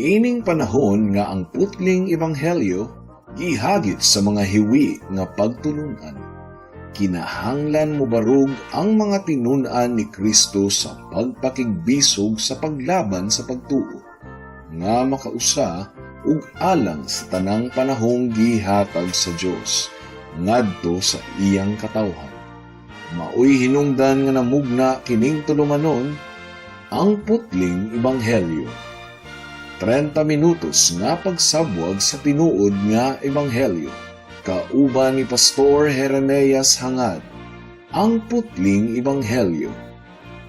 Niining panahon nga ang putling ebanghelyo gihagit sa mga hiwi nga pagtulunan, kinahanglan mobarog ang mga tinun-an ni Kristo sa pagpakigbisog sa paglaban sa pagtuo nga makausa ug alang sa tanang panahong gihatag sa Dios ngadto sa iyang katawhan. Maoy hinungdan nga namugna kining tulumanon, Ang Putling Ebanghelyo. 30 minutos nga pagsabwag sa tinuod nga ebanghelyo. Kauban ni Pastor Jeremias Hangad. Ang Putling Ebanghelyo.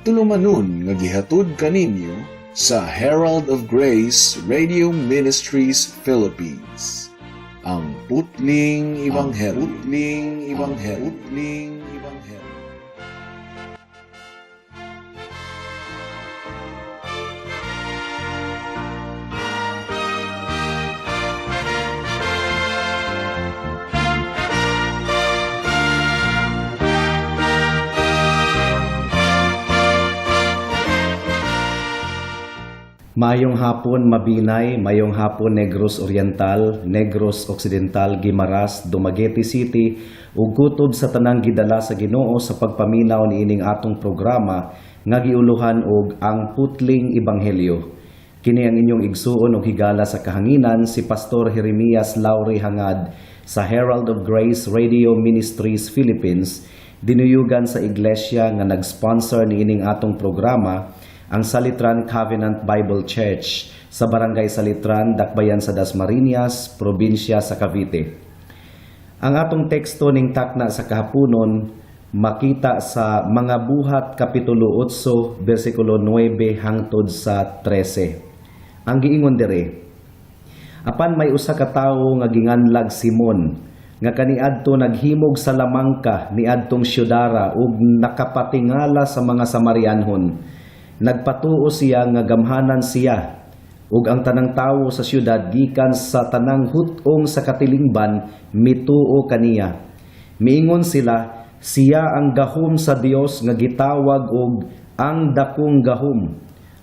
Tulumanon nga gihatod kaninyo sa Herald of Grace Radio Ministries Philippines. Ang Putling Ebanghelyo. Putling Ebanghelyo. Putling Ebanghelyo. Mayong hapon, Mabinay, mayong hapon, Negros Oriental, Negros Occidental, Guimaras, Dumaguete City ug kutob sa tanang gidala sa Ginoo sa pagpaminaw niining atong programa nga giuluhan og Ang Putling Ebanghelyo. Kini ang inyong igsuon og higala sa kahanginan, si Pastor Jeremias Laure Hangad sa Herald of Grace Radio Ministries Philippines, dinuyugan sa iglesia nga nag-sponsor niining atong programa, ang Salitran Covenant Bible Church sa Barangay Salitran, Dakbayan sa Dasmariñas, probinsya sa Cavite. Ang atong teksto ning takna sa kahaponon makita sa Mga Buhat Kapitulo 8 bersikulo 9 hangtod sa 13. Ang giingon diri, "Apan may usa ka tawo nga ginganlag Simon nga kaniadto naghimog sa lamangka niadtong syudara ug nakapatingala sa mga Samarianhon. Nagpatuo siya nga gamhanan siya, ug ang tanang tawo sa syudad gikan sa tanang hut-ong sa katilingban mituo kaniya. Miingon sila, siya ang gahom sa Dios nga gitawag og ang dakong gahom.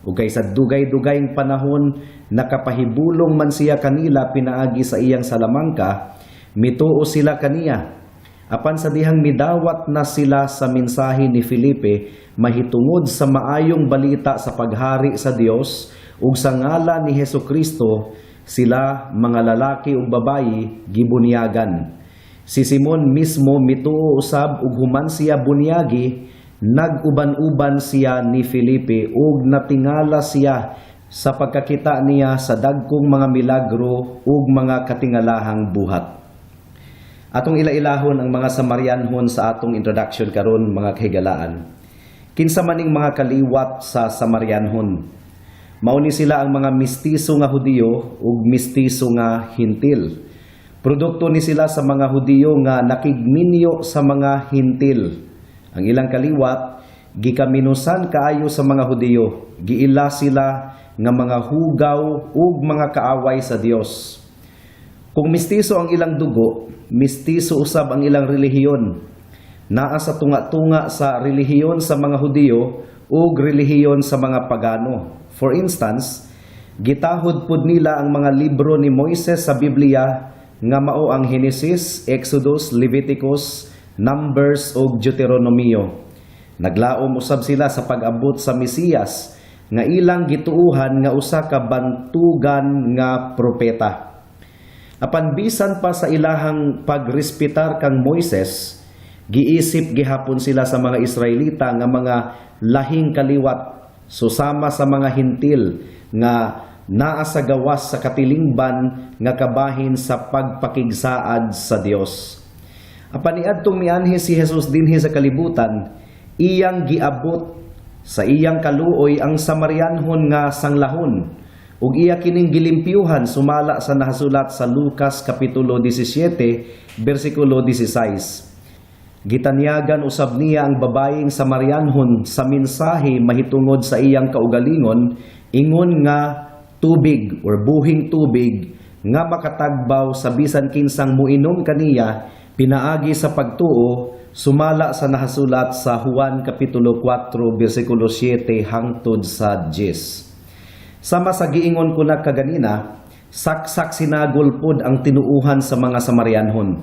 Ug kay sa dugay-dugayng panahon nakapahibulong man siya kanila pinaagi sa iyang salamangka, mituo sila kaniya. Apan sa dihang midawat na sila sa mensahe ni Felipe mahitungod sa maayong balita sa paghari sa Dios ug sa ngalan ni Hesukristo, sila mga lalaki ug babayi gibunyagan. Si Simon mismo mituo usab, ug human siya bunyagi, nag-uban-uban siya ni Felipe ug natingala siya sa pagkakita niya sa dagkong mga milagro ug mga katingalahang buhat." Atong ilailahon ang mga Samarianhon sa atong introduction karon, mga kahigalaan. Kinsa maning mga kaliwat sa Samarianhon? Mao ni sila ang mga mistiso nga Hudiyo ug mistiso nga Hintil. Produkto ni sila sa mga Hudiyo nga nakigminyo sa mga Hintil. Ang ilang kaliwat gikaminusan kaayo sa mga Hudiyo. Giila sila nga mga hugaw ug mga kaaway sa Dios. Kung mistiso ang ilang dugo, mistiso usab ang ilang relihiyon. Naa sa tunga-tunga sa relihiyon sa mga Hudiyo ug relihiyon sa mga pagano. For instance, gitahod pud nila ang mga libro ni Moises sa Biblia nga mao ang Genesis, Exodus, Leviticus, Numbers ug Deuteronomio. Naglaom usab sila sa pag-abot sa Mesiyas nga ilang gituuhan nga usa ka bantugan nga propeta. Apan bisan pa sa ilahang pagrespetar kang Moises, giisip gihapon sila sa mga Israelita nga mga lahing kaliwat, susama sa mga Hintil nga naa sa gawas sa katilingban nga kabahin sa pagpakigsaad sa Dios. Apan niadtong mianhi si Jesus dinhi sa kalibutan, iyang giabot sa iyang kaluoy ang Samarianhon nga sanglahon ug iya kining gilimpyuhan sumala sa nahasulat sa Lucas Kapitulo 17 bersikulo 16. Gitanyagan usab niya ang babayeng Samarianhon sa mensahe mahitungod sa iyang kaugalingon ingon nga tubig or buhing tubig nga makatagbaw sa bisan kinsang muinom kaniya pinaagi sa pagtuo, sumala sa nahasulat sa Juan Kapitulo 4 bersikulo 7 hangtod sa 10. Sama sa giingon ko na kaganina, saksak sinagol pod ang tinuuhan sa mga Samarianhon.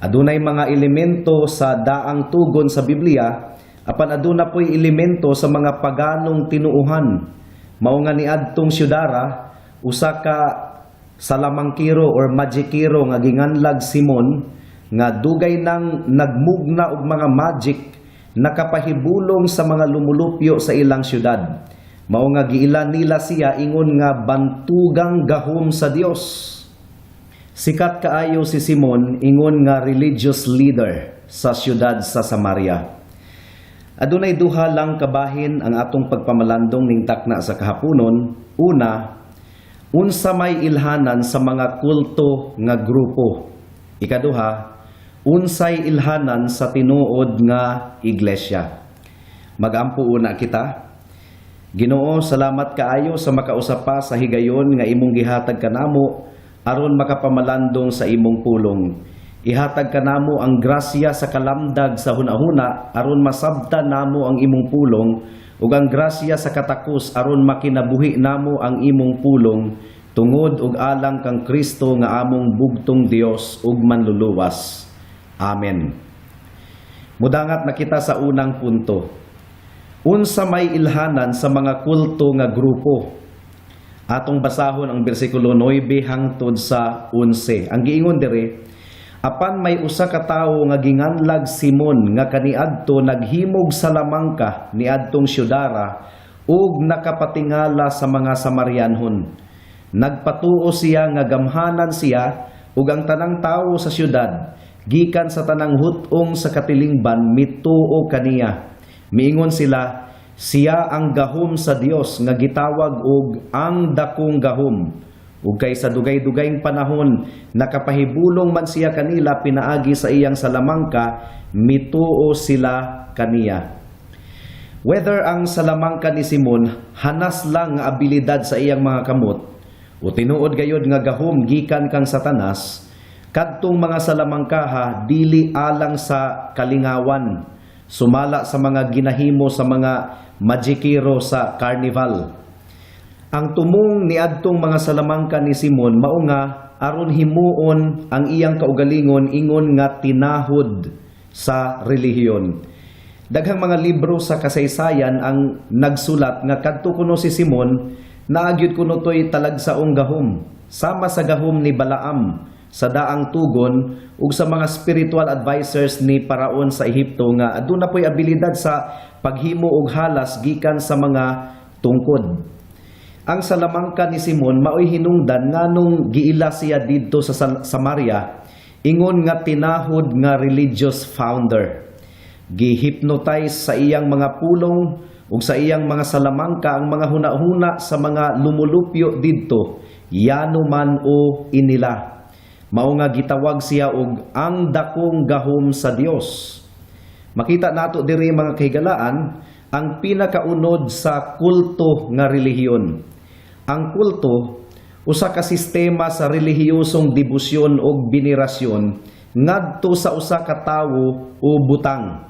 Adunay mga elemento sa daang tugon sa Biblia, apan aduna po'y elemento sa mga paganong tinuuhan. Mao nga niadtong syudara, usa ka salamangkiro or magikero nga ginganlag Simon nga dugay nang nagmugna og mga magic, nakapahibulong sa mga lumulupyo sa ilang syudad. Mao nga giila nila siya ingon nga bantugang gahom sa Dios. Sikat kaayo si Simon ingon nga religious leader sa syudad sa Samaria. Adunay duha lang kabahin ang atong pagpamalandong ning takna sa kahaponon. Una, unsa may ilhanan sa mga kulto nga grupo? Ikaduha, unsay ilhanan sa tinuod nga iglesia? Magampo una kita. Ginoo, salamat kaayo sa makausap pa sa higayon nga imong gihatag kanamo aron makapamalandong sa imong pulong. Ihatag kanamo ang grasya sa kalamdag sa hunahuna aron masabtan namo ang imong pulong, ug ang grasya sa katakos aron makinabuhi namo ang imong pulong, tungod ug alang kang Kristo nga among bugtong Dios ug Manluluwas. Amen. Mudangat na kita sa unang punto. Unsa may ilhanan sa mga kulto nga grupo? Atong basahon ang bersikulo 9 hangtod sa 11. Ang giingon diri, "Apan may usa ka tawo nga ginganlag Simon nga kaniadto naghimog salamangka niadtong syudara ug nakapatingala sa mga Samarianhon. Nagpatuo siya nga gamhanan siya, ug ang tanang tawo sa syudad gikan sa tanang hut-ong sa katilingban mituo kaniya. Miingon sila, 'Siya ang gahom sa Dios nga gitawag og ang dakong gahom.' Ug kay sa dugay-dugayng panahon nakapahibulong man siya kanila pinaagi sa iyang salamangka, mituo sila kaniya." Whether ang salamangka ni Simon hanas lang nga abilidad sa iyang mga kamot o tinuod gayod nga gahom gikan kang Satanas, kadtong mga salamangkaha dili alang sa kalingawan, sumala sa mga ginahimo sa mga magikero sa carnival. Ang tumong niadtong mga salamangka ni Simon mao nga aron himuon ang iyang kaugalingon ingon nga tinahod sa relihiyon. Daghang mga libro sa kasaysayan ang nagsulat nga kadto kuno si Simon naa gyud kuno toy talagsaong gahom, sama sa gahom ni Balaam sa daang tugon ug sa mga spiritual advisors ni Paraon sa Ehipto nga aduna po'y abilidad sa paghimo og halas gikan sa mga tungkod. Ang salamangka ni Simon maoy hinungdan nganong giila siya didto sa Samaria ingon nga tinahod nga religious founder. Gihypnotize sa iyang mga pulong ug sa iyang mga salamangka ang mga hunahuna sa mga lumulupyo didto, yano man o inila. Mao nga gitawag siya og ang dakong gahom sa Dios. Makita nato diri, mga kahigalaan, ang pinakaunod sa kulto nga relihiyon. Ang kulto usa ka sistema sa relihiyosong debosyon ug binerasyon ngadto sa usa ka tawo o butang.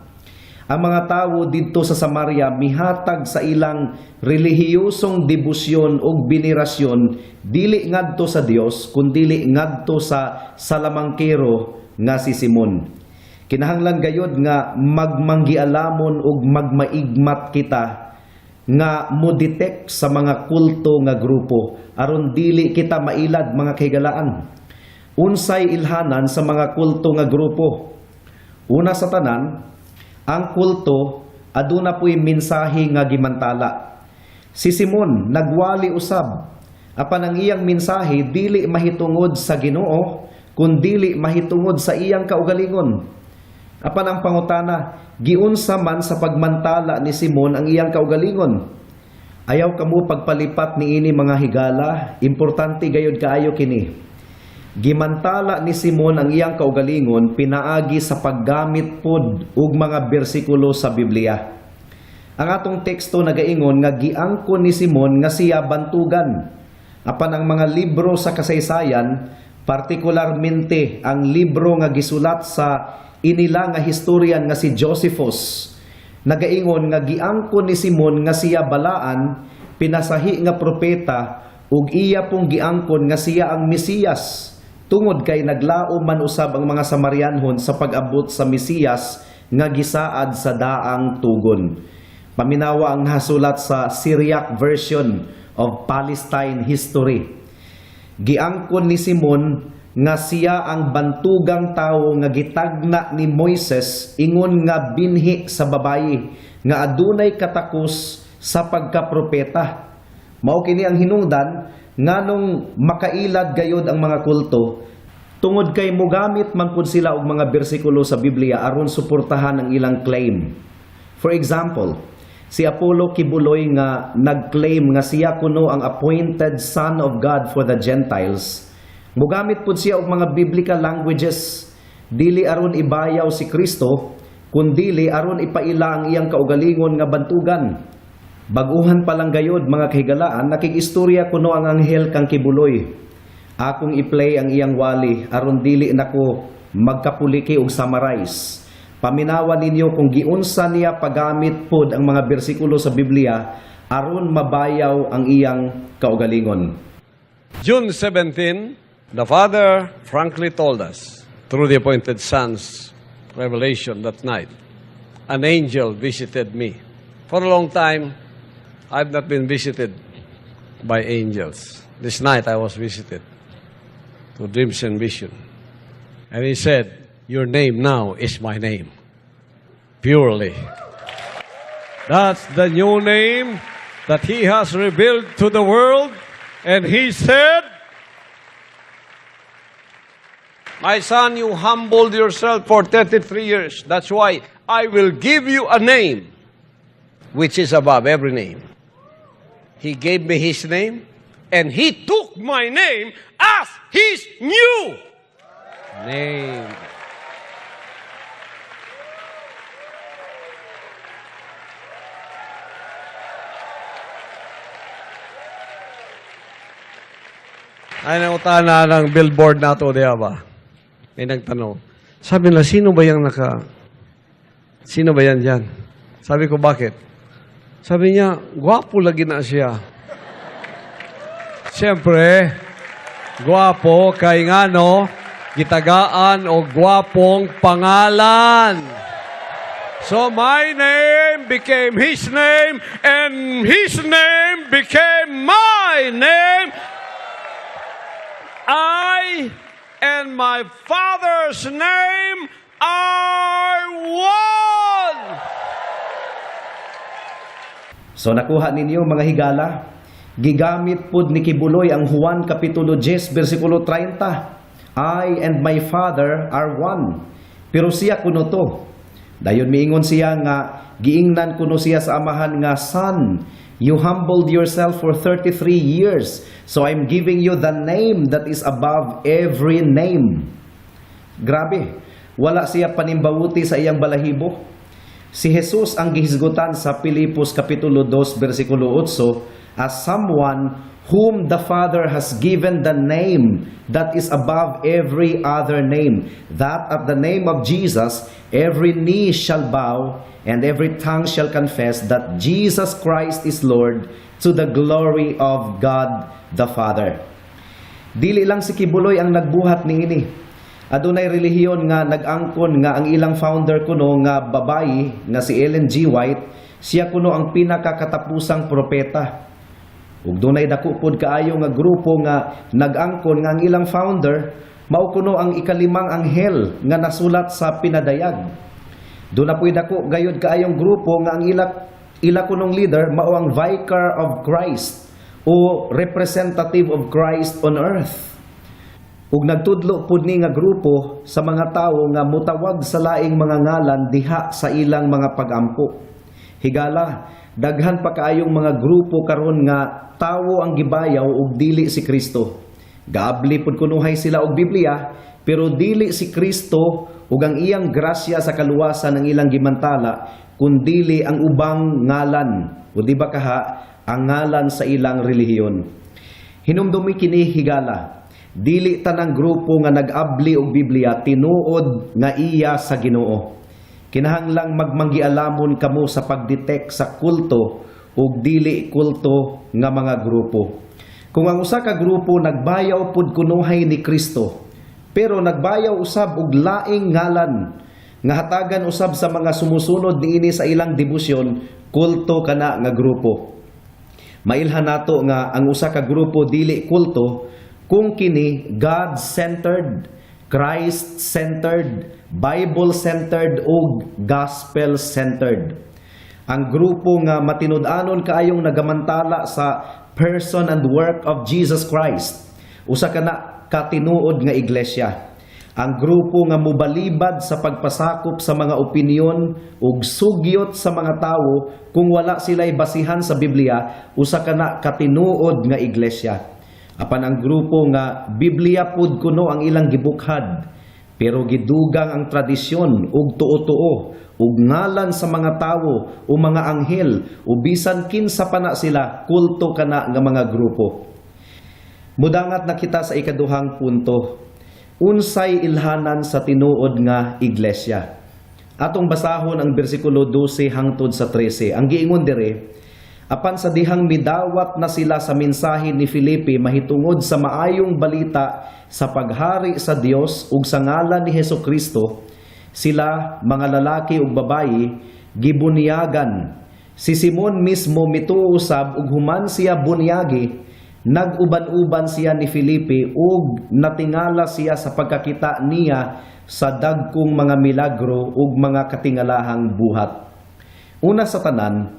Ang mga tawo didto sa Samaria mihatag sa ilang relihiyosong debosyon ug binerasyon dili ngadto sa Dios kundili ngadto sa salamangkero nga si Simon. Kinahanglan gayod nga magmanggialamon ug magmaigmat kita nga mo detect sa mga kulto nga grupo aron dili kita mailad, mga kahigalaan. Unsay ilhanan sa mga kulto nga grupo? Una sa tanan, ang kulto aduna puy mensahe nga gimantala. Si Simon nagwali usab. Apan ang iyang mensahe dili mahitungod sa Ginoo kundili mahitungod sa iyang kaugalingon. Apan ang pangutana, giunsa man sa pagmantala ni Simon ang iyang kaugalingon? Ayaw kamo pagpalipat niini, mga higala, importante gayod kaayo kini. Gimantala ni Simon ang iyang kaugalingon pinaagi sa paggamit pod og mga bersikulo sa Biblia. Ang atong teksto nagaingon nga giangkon ni Simon nga siya bantugan. Apan ang mga libro sa kasaysayan, partikularmente ang libro nga gisulat sa inila nga historian nga si Josephus, nagaingon nga giangkon ni Simon nga siya balaan pinasahi nga propeta ug iya pong giangkon nga siya ang Mesiyas tungod kay naglaom man usab ang mga Samarianhon sa pag-abot sa Mesiyas nga gisaad sa daang tugon. Paminawa ang nasulat sa Syriac version of Palestine history. Giangkon ni Simon nga siya ang bantugang tawo nga gitagna ni Moises ingon nga binhi sa babayi nga adunay katakos sa pagkapropeta. Mao kini ang hinungdan nganong makailad gayod ang mga kulto tungod kay mogamit man pud sila og mga bersikulo sa Biblia aron suportahan ang ilang claim. For example, si Apollo Quiboloy nga nag-claim nga siya kuno ang appointed son of God for the Gentiles. Mugamit pud siya og mga biblical languages dili aron ibayaw si Kristo kundili aron ipaila ang iyang kaugalingon nga bantugan. Baguhan pa lang gayod, mga kahigalaan, nakig-istorya kuno ang anghel kang Quiboloy. Akong i-play ang iyang wali aron dili nako magkapuliki og summarize. Paminawa ninyo kung giunsa niya paggamit pod ang mga bersikulo sa Biblia aron mabayaw ang iyang kaugalingon. June 17, the Father frankly told us through the appointed Son's revelation that night, an angel visited me. For a long time, I've not been visited by angels. This night I was visited through dreams and vision. And he said, "Your name now is my name. Purely." That's the new name that he has revealed to the world. And he said, "My son, you humbled yourself for 33 years. That's why I will give you a name which is above every name." He gave me his name, and he took my name as his new name. Ay, nangutana ng billboard nato, di ba? May nagtanong. Sabi nila, "Sino ba yan dyan?" Sabi ko, "Bakit?" Sabi niya, "Gwapo lagi na siya." Siyempre, gwapo kay ngano, gitagaan o gwapong pangalan. So my name became his name and his name became my name. I and my Father's name are one. So nakuha ninyo, mga higala, gigamit pud ni Quiboloy ang Juan Kapitulo 10 versikulo 30. "I and my Father are one." Pero siya kuno to. Dayon miingon siya nga giingnan kuno siya sa Amahan nga, "Son, you humbled yourself for 33 years. So I'm giving you the name that is above every name." Grabe. Wala siya panimbawuti sa iyang balahibo. Si Jesus ang gihisgutan sa Pilipos Kapitulo 2 versikulo 8 as someone whom the Father has given the name that is above every other name, that at the name of Jesus every knee shall bow and every tongue shall confess that Jesus Christ is Lord, to the glory of God the Father. Dili lang si Quiboloy ang nagbuhat niini. Adunay relihiyon nga nag-angkon nga ang ilang founder kuno nga babayi nga si Ellen G. White, siya kuno ang pinakakatapusang propeta. Ug dunay dako pod kaayo nga grupo nga nag-angkon nga ang ilang founder mao kuno ang ikalimang anghel nga nasulat sa pinadayag. Duna po'y dako gayud kaayong grupo nga ang ila kunong leader mao ang Vicar of Christ o representative of Christ on earth. Ug nagtudlo pud ni nga grupo sa mga tawo nga mutawag sa laing mga ngalan diha sa ilang mga pagampo. Higala, daghan pa kaayong mga grupo karon nga tawo ang gibayaw ug dili si Kristo. Gaabli pud kunuhay sila og Biblia, pero dili si Kristo ug ang iyang grasya sa kaluwasan ang ilang gimantala, kundili ang ubang ngalan o di ba kaha ang ngalan sa ilang relihiyon. Hinumdumi kini, higala. Dili tanang grupo nga nag-abli og Biblia tinuod nga iya sa Ginoo. Kinahanglang magmanggialamon kamo sa pagdetect sa kulto ug dili kulto nga mga grupo. Kung ang usa ka grupo nagbayaw pud kunuhay ni Kristo, pero nagbayaw usab og laing ngalan nga hatagan usab sa mga sumusunod niini sa ilang debosyon, kulto kana nga grupo. Mailhan nato nga ang usa ka grupo dili kulto kung kini God-centered, Christ-centered, Bible-centered ug gospel-centered. Ang grupo nga matinud-anon kaayong nagamantala sa person and work of Jesus Christ, usa kana katinuod nga iglesia. Ang grupo nga mobalibad sa pagpasakop sa mga opinyon ug sugyot sa mga tawo kung wala sila'y basihan sa Biblia, usa kana katinuod nga iglesia. Apan ang grupo nga Biblia pud kuno ang ilang gibukhad, pero gidugang ang tradisyon ug tuo-tuo ug ngalan sa mga tawo o mga anghel o bisan kinsa pa na sila, kulto kana nga mga grupo. Mudangat na kita sa ikaduhang punto. Unsay ilhanan sa tinuod nga iglesia? Atong basahon ang bersikulo 12 hangtod sa 13. Ang giingon dire, "Apan sa dihang midawat na sila sa mensahe ni Felipe mahitungod sa maayong balita sa paghari sa Dios ug sa ngalan ni Hesus Kristo, sila, mga lalaki ug babayi, gibunyagan. Si Simon mismo mituo usab ug human siya bunyagi, nag-uban-uban siya ni Felipe ug natingala siya sa pagkakita niya sa dagkong mga milagro ug mga katingalahang buhat." Una sa tanan,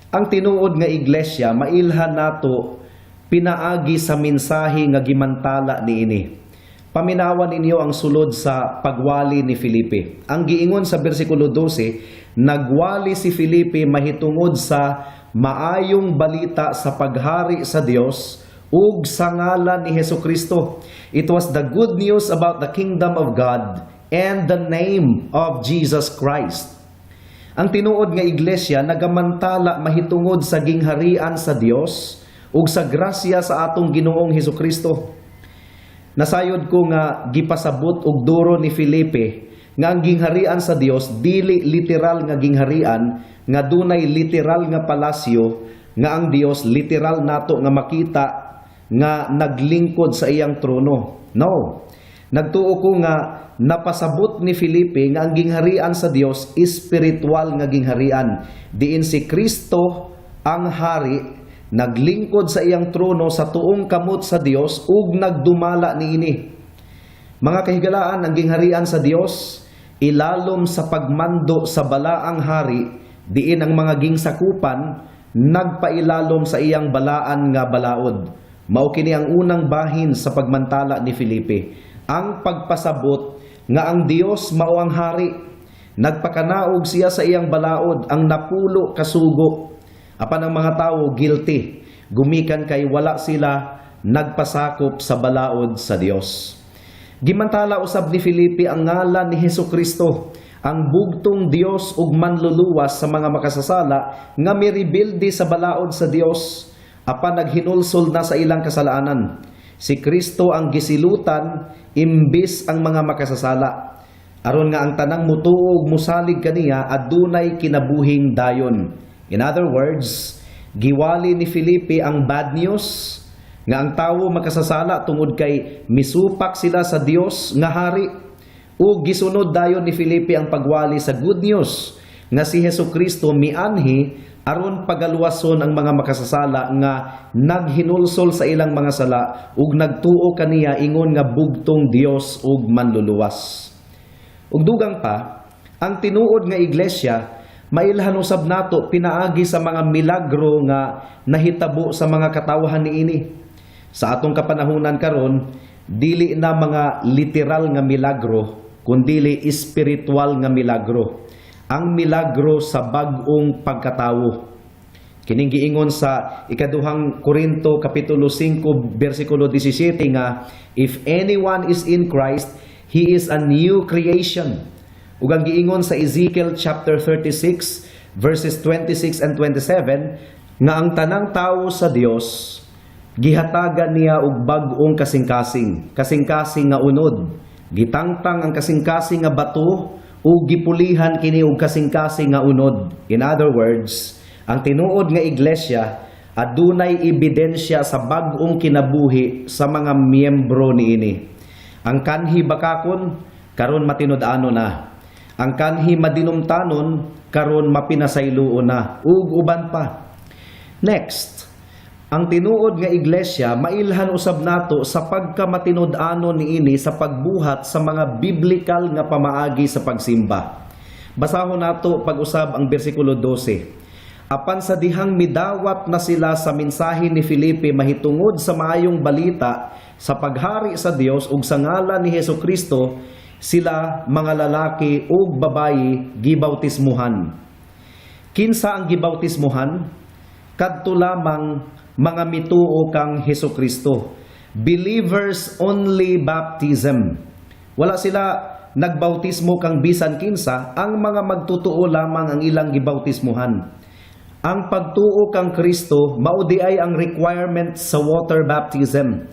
ang tinuod nga iglesia mailhan nato pinaagi sa mensahe nga gimantala niini. Paminawan ninyo ang sulod sa pagwali ni Felipe. Ang giingon sa bersikulo 12, nagwali si Felipe mahitungod sa maayong balita sa paghari sa Dios ug sa ngalan ni Hesus Kristo. It was the good news about the kingdom of God and the name of Jesus Christ. Ang tinuod nga iglesia nagamantala mahitungod sa gingharian sa Dios ug sa grasya sa atong Ginoong Hesus Kristo. Nasayod ko nga gipasabot og duro ni Felipe nga ang gingharian sa Dios dili literal nga gingharian nga dunay literal nga palasyo nga ang Dios literal nato nga makita nga naglingkod sa iyang trono. No. Nagtuo ko nga napasabot ni Felipe nga ang gingharian sa Dios espiritual nga gingharian. Diin si Kristo ang hari naglingkod sa iyang trono sa tuong kamot sa Dios ug nagdumala niini. Mga kahigalaan, ang gingharian sa Dios ilalom sa pagmando sa balaang hari, diin ang mga gingsakupan nagpailalom sa iyang balaan nga balaod. Mao kini ang unang bahin sa pagmantala ni Felipe, ang pagpasabot nga ang Dios mao ang hari. Nagpakanaog siya sa iyang balaod, ang 10 ka sugo. Apan ang mga tawo guilty gumikan kay wala sila nagpasakop sa balaod sa Dios. Gimantala usab ni Felipe ang ngalan ni Hesus Kristo, ang bugtong Dios ug manluluwas sa mga makasasala nga mirebilde sa balaod sa Dios apan naghinulsol na sa ilang kasalanan. Si Kristo ang gisilutan imbis ang mga makasasala, aron nga ang tanang mutuo ug musalig kaniya adunay kinabuhing dayon. In other words, giwali ni Felipe ang bad news nga ang tawo makasasala tungod kay misupak sila sa Dios nga hari, ug gisunod dayon ni Felipe ang pagwali sa good news nga si Hesus Kristo mianhi aron pagaluwason ang mga makasasala nga naghinulsol sa ilang mga sala ug nagtuo kaniya ingon nga bugtong Dios ug manluluwas. Ug dugang pa, ang tinuod nga iglesia mailhan usab nato pinaagi sa mga milagro nga nahitabo sa mga katawhan niini. Sa atong kapanahunan karon, dili na mga literal nga milagro, kundili espiritual nga milagro. Ang milagro sa bag-ong pagkatawo. Kining giingon sa ikaduhang Korinto kapitulo 5 bersikulo 17 nga if anyone is in Christ, he is a new creation. Ug ang giingon sa Ezekiel chapter 36 verses 26 and 27 nga ang tanang tawo sa Dios gihatagan niya og bag-ong kasing-kasing, kasing-kasing nga unod. Gitangtang ang kasing-kasing nga bato ug gipulihan kini og kasing-kasing nga unod. In other words, Ang tinuod nga iglesia adunay ebidensya sa bag-ong kinabuhi sa mga miyembro niini. Ang kanhi bakakon karon matinud-ano na. Ang kanhi madinumtanon karon mapinasayloon na, ug uban pa. Next, ang tinuod nga iglesia mailhan usab nato sa pagkamatinud-anon niini sa pagbuhat sa mga biblical nga pamaagi sa pagsimba. Basahon nato pag-usab ang bersikulo 12. Apan sa dihang midawat na sila sa mensahe ni Felipe mahitungod sa maayong balita sa paghari sa Dios ug sa ngalan ni Hesus Kristo, sila mga lalaki ug babayi gibautismuhan. Kinsa ang gibautismuhan? Kadto lamang mga mituo kang Hesus Kristo. Believers only baptism. Wala sila nagbautismo kang bisan kinsa, ang mga magtutuo lamang ang ilang gibautismuhan. Ang pagtuo kang Kristo mao diay ang requirement sa water baptism.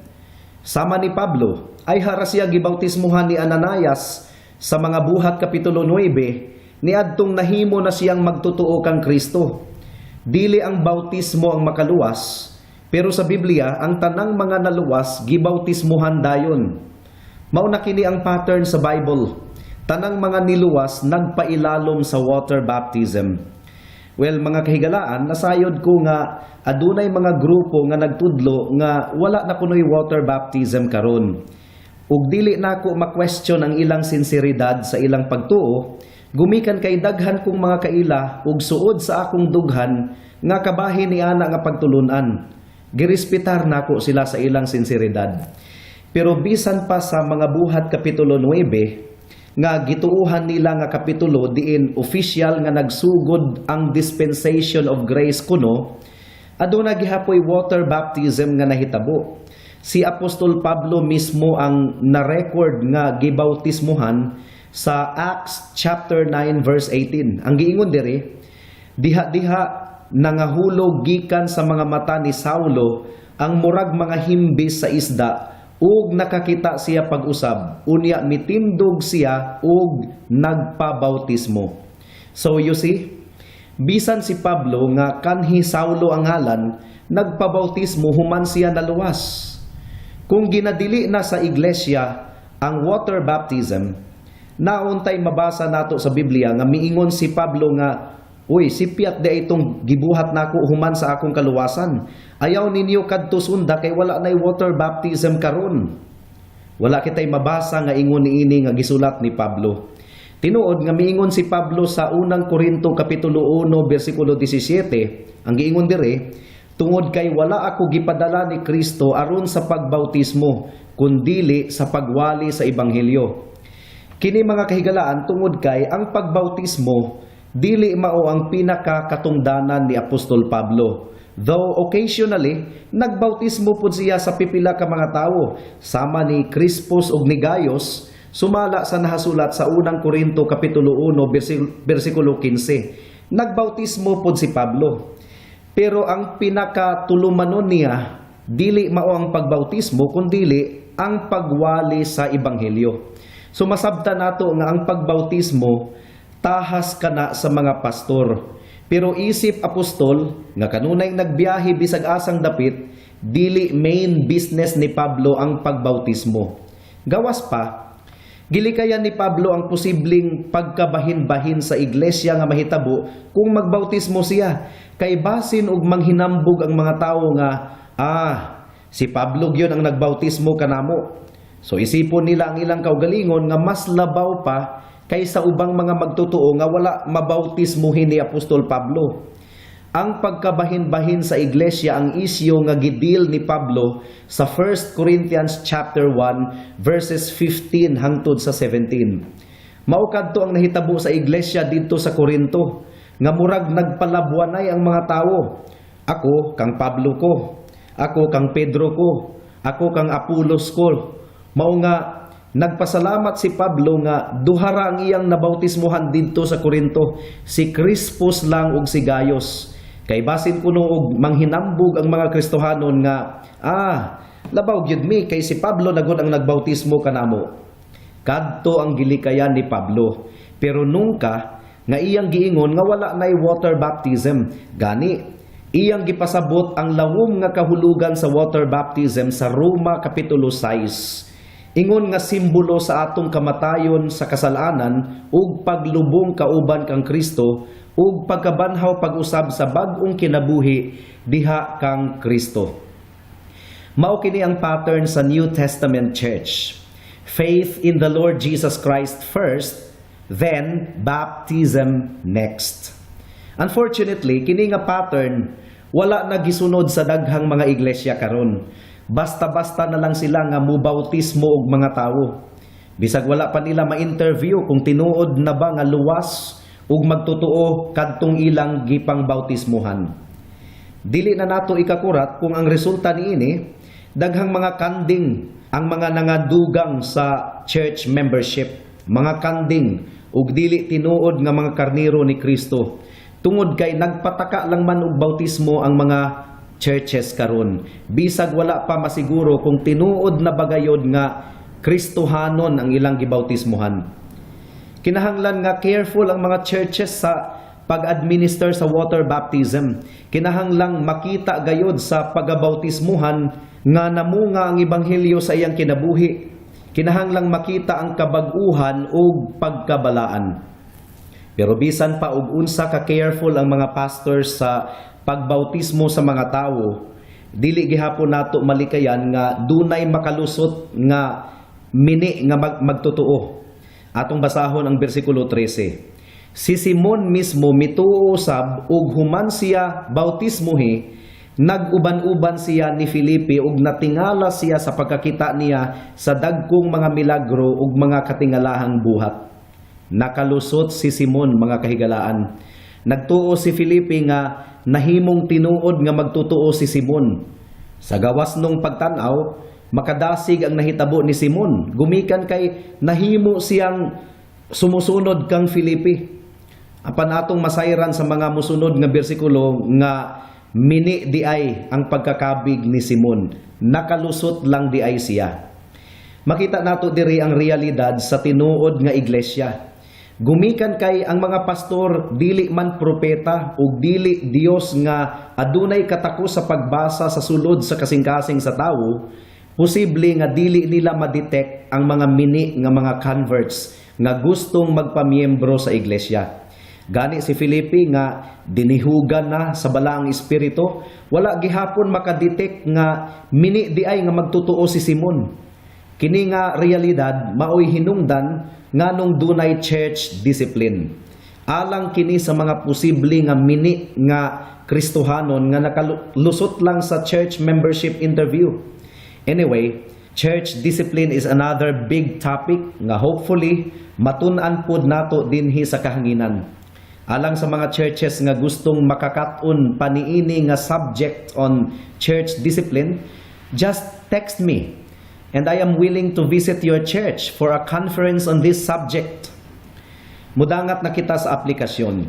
Sama ni Pablo, ayha ra siya gibautismuhan ni Ananias sa Mga Buhat Kapitulo 9, niadtong nahimo na siyang magtutuo kang Kristo. Dili ang bautismo ang makaluwas, pero sa Biblia ang tanang mga naluwas gibautismuhan dayon. Mao na kini ang pattern sa Bible. Tanang mga niluwas nagpailalom sa water baptism. Well, mga kahigalaan, nasayod ko nga adunay mga grupo nga nagtudlo nga wala na kunoy water baptism karon. Ug dili nako ma-question ang ilang sinseridad sa ilang pagtuo, gumikan kay daghan kong mga kaila ug suod sa akong dughan nga kabahin ni ana nga pagtulunan. Girespetar nako sila sa ilang sinseridad. Pero bisan pa sa Mga Buhat Kapitulo 9, nga gituuhan nila nga kapitulo diin official nga nagsugod ang dispensation of grace kuno, aduna gihapoy water baptism nga nahitabo. Si Apostol Pablo mismo ang na-record nga gibautismuhan sa Acts chapter 9 verse 18. Ang giingon diri, "Diha-diha nangahulog gikan sa mga mata ni Saulo ang murag mga himbis sa isda ug nakakita siya pag-usab. Unya mitindog siya ug nagpabautismo." So you see, bisan si Pablo nga kanhi Saulo ang ngalan, nagpabautismo human siya naluwas. Kung ginadili na sa iglesia ang water baptism, nauntay mabasa nato sa Biblia nga miingon si Pablo nga, "Uy, sipyat di itong gibuhat nako human sa akong kaluwasan. Ayaw ninyo kadto sunda kay wala na'y water baptism karon"? Wala kitay mabasa nga ingon niini nga gisulat ni Pablo. Tinuod nga miingon si Pablo sa Unang Korinto Kapitulo 1 bersikulo 17, ang giingon dire, "Tungod kay wala ako gipadala ni Kristo aron sa pagbautismo, kundili sa pagwali sa ebanghelyo." Kini, mga kahigalaan, tungod kay ang pagbautismo dili mao ang pinakakatungdanan ni Apostol Pablo. Though occasionally nagbautismo pud siya sa pipila ka mga tawo sama ni Crispus ug ni Gaius, sumala sa nahasulat sa Unang Korinto Kapitulo 1 bersikulo 15. Nagbautismo pud si Pablo. Pero ang pinakatulumanon niya dili mao ang pagbautismo kundili ang pagwali sa ebanghelyo. So masabta nato nga ang pagbautismo tahas kana sa mga pastor. Pero isip apostol nga kanunay nagbiyahe bisag asang dapit, dili main business ni Pablo ang pagbautismo. Gawas pa, gilikayan ni Pablo ang posibleng pagkabahin-bahin sa iglesia nga mahitabo kung magbautismo siya. Kay basin og manghinambog ang mga tawo nga, "Ah, si Pablo gyud ang nagbautismo kanamo." So isipon nila ang ilang kaugalingon nga mas labaw pa kaysa ubang mga magtotoo nga wala mabautismuhin ni Apostol Pablo. Ang pagkabahin-bahin sa iglesia ang isyu nga gi-deal ni Pablo sa 1 Corinthians chapter 1 verses 15 hangtod sa 17. Mao kadto ang nahitabo sa iglesia didto sa Corinto nga murag nagpalabwanay ang mga tawo. "Ako kang Pablo ko. Ako kang Pedro ko. Ako kang Apolos ko." Mao nga nagpasalamat si Pablo nga duha ra ang iyang nabautismuhan didto sa Corinto, si Crispus lang ug si Gaius. Kay basin kuno og manghinambog ang mga Kristohanon nga, "Ah, labaw gyud mi kay si Pablo na gud ang nagbautismo kanamo." Kadto ang gilikayan ni Pablo. Pero nungka nga iyang giingon nga wala nay water baptism. Gani iyang gipasabot ang lawom nga kahulugan sa water baptism sa Roma kapitulo 6. Ingon nga simbolo sa atong kamatayon sa kasalanan ug paglubong kauban kang Kristo ug pagkabanhaw pag-usab sa bag-ong kinabuhi diha kang Kristo. Mao kini ang pattern sa New Testament Church. Faith in the Lord Jesus Christ first, then baptism next. Unfortunately, kini nga pattern wala na gisunod sa daghang mga iglesia karon. Basta-basta na lang sila nga mubautismo og mga tawo. Bisag wala pa nila ma-interview kung tinuod na ba nga luwas ug magtotoo kadtong ilang gipangbautismuhan. Dili na nato ikakurat kung ang resulta niini, daghang mga kanding ang mga nangadugang sa church membership, mga kanding ug dili tinuod nga mga karniro ni Kristo. Tungod kay nagpataka lang man og bautismo ang mga churches karon. Bisag wala pa masiguro kung tinuod na bagayod nga Kristohanon ang ilang gibautismuhan. Kinahanglan nga careful ang mga churches sa pag-administer sa water baptism. Kinahanglang makita gayod sa pagabautismuhan nga namunga ang ebanghelyo sa iyang kinabuhi. Kinahanglang makita ang kabag-uhan ug pagkabalaan. Pero bisan pa og unsa ka careful ang mga pastors sa pagbautismo sa mga tawo, dili gihapon nato malikayan nga dunay makalusot nga mini nga magtotoo. Atong basahon ang bersikulo 13. Si Simon mismo mituo usab, ug human siya bautismuhi, nag-uban-uban siya ni Felipe ug natingala siya sa pagkakita niya sa dagkong mga milagro ug mga katingalahang buhat. Nakalusot si Simon, mga kahigalaan. Nagtuo si Felipe nga nahimong tinuod nga magtotoo si Simon. Sa gawas nung pagtan-aw, makadasig ang nahitabo ni Simon. Gumikan kay nahimo siyang sumusunod kang Felipe. Apan atong masayran sa mga musunod nga bersikulo nga mini di ay ang pagkakabig ni Simon. Nakalusot lang di ay siya. Makita nato diri ang realidad sa tinuod nga iglesia. Gumikan kay ang mga pastor dili man propeta ug dili Dios nga adunay katako sa pagbasa sa sulod sa kasing-kasing sa tawo, posible nga dili nila ma-detect ang mga mini nga mga converts nga gustong magpamiyembro sa iglesia. Gani si Felipe nga dinihugan na sa Balaang Espiritu, wala gihapon makadetect nga mini di ay nga magtotoo si Simon. Kini nga realidad maoy hinungdan nganong dunay church discipline. Alang kini sa mga posible nga mini nga Kristohanon nga nakalusot lang sa church membership interview. Anyway, church discipline is another big topic nga hopefully matun-an pod nato dinhi sa kahanginan. Alang sa mga churches nga gustong makakat-on pa niini nga subject on church discipline, just text me and I am willing to visit your church for a conference on this subject. Mudangat na kita sa aplikasyon.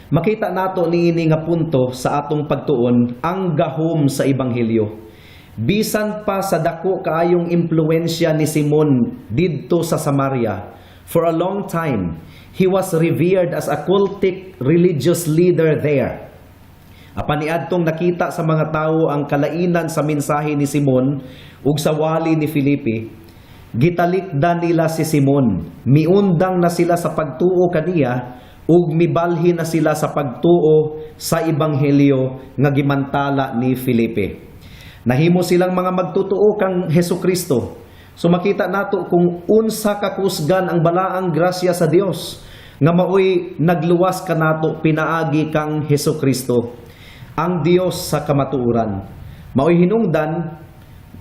Makita nato niini nga punto sa atong pagtuon ang gahom sa ebanghelyo. Bisan pa sa dako kaayong impluwensya ni Simon didto sa Samaria, for a long time he was revered as a cultic religious leader there. Apan niadtong nakita sa mga tawo ang kalainan sa mensahe ni Simon ug sa wali ni Felipe, gitalikdan nila si Simon. Miundang na sila sa pagtuo kaniya ug mibalhin na sila sa pagtuo sa ebanghelyo nga gimantala ni Felipe. Nahimo silang mga magtotoo kang Hesukristo. So makita nato kung unsa ka kusgan ang balaang grasya sa Dios nga maoy nagluwas kanato pinaagi kang Hesukristo, ang Dios sa kamatuoran. Maoy hinungdan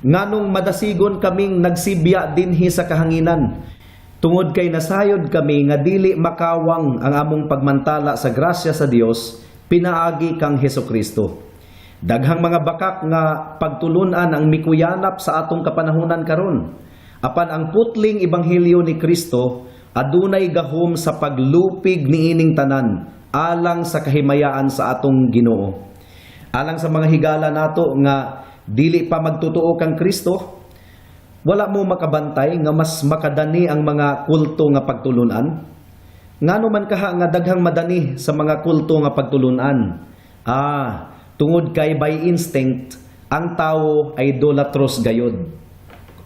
nganong madasigon kaming nagsibya dinhi sa kahanginan. Tungod kay nasayod kami nga dili makawang ang among pagmantala sa grasya sa Dios pinaagi kang Hesukristo. Daghang mga bakak nga pagtulunan ang mikuyanap sa atong kapanahunan karon. Apan ang putling ebanghelyo ni Kristo adunay gahom sa paglupig niining tanan alang sa kahimayaan sa atong Ginoo. Alang sa mga higala nato nga dili pa magtotoo kang Kristo, wala mo makabantay nga mas makadani ang mga kulto nga pagtulunan? Ngano man kaha nga daghang madani sa mga kulto nga pagtulunan? Tungod kay by instinct, ang tawo ay idolatros gayod.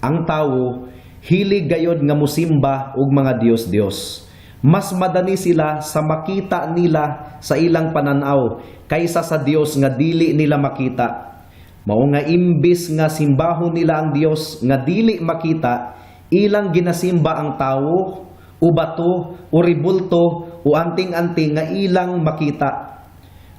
Ang tawo hilig gayod nga musimba og mga Dios-Dios. Mas madani sila sa makita nila sa ilang pananaw kaysa sa Dios nga dili nila makita. Mao nga imbis nga simbahon nila ang Dios nga dili makita, ilang ginasimba ang tawo o bato o rebulto o anting-anting nga ilang makita.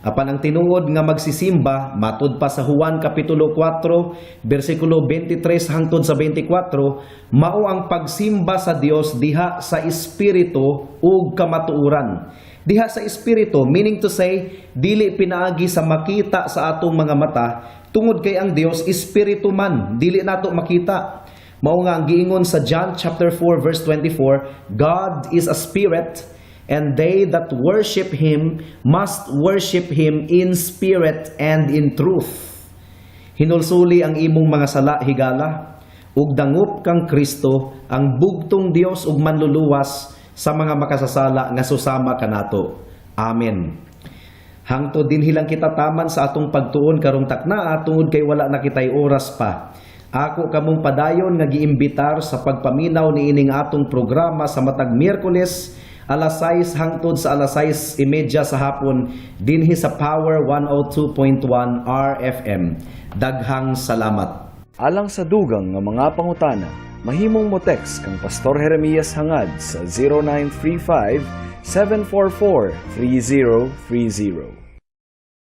Apan ang tinuod nga magsisimba, matud pa sa Juan Kapitulo 4, bersikulo 23 hangtod sa 24, mao ang pagsimba sa Dios diha sa espiritu ug kamatuoran. Diha sa espiritu, meaning to say, dili pinaagi sa makita sa atong mga mata, tungod kay ang Dios espiritu man, dili nato makita. Mao nga ang giingon sa John chapter 4 verse 24, "God is a spirit, and they that worship Him must worship Him in spirit and in truth." Hinulsuli ang imong mga sala, higala, ug dangup kang Kristo, ang bugtong Dios ug manluluwas sa mga makasasala nga susama kanato. Amen. Hangtod dinhi lang kita taman sa atong pagtuon karong taknaa tungod kay wala na kitay oras pa. Ako kamong padayon nga giimbitar sa pagpaminaw niining atong programa sa matag Miyerkules, alas 6 hangtod sa alas 6:30 sa hapon dinhi sa Power 102.1 RFM. Daghang salamat. Alang sa dugang nga mga pangutana, mahimong mo text kang Pastor Jeremias Hangad sa 0935 744 3030.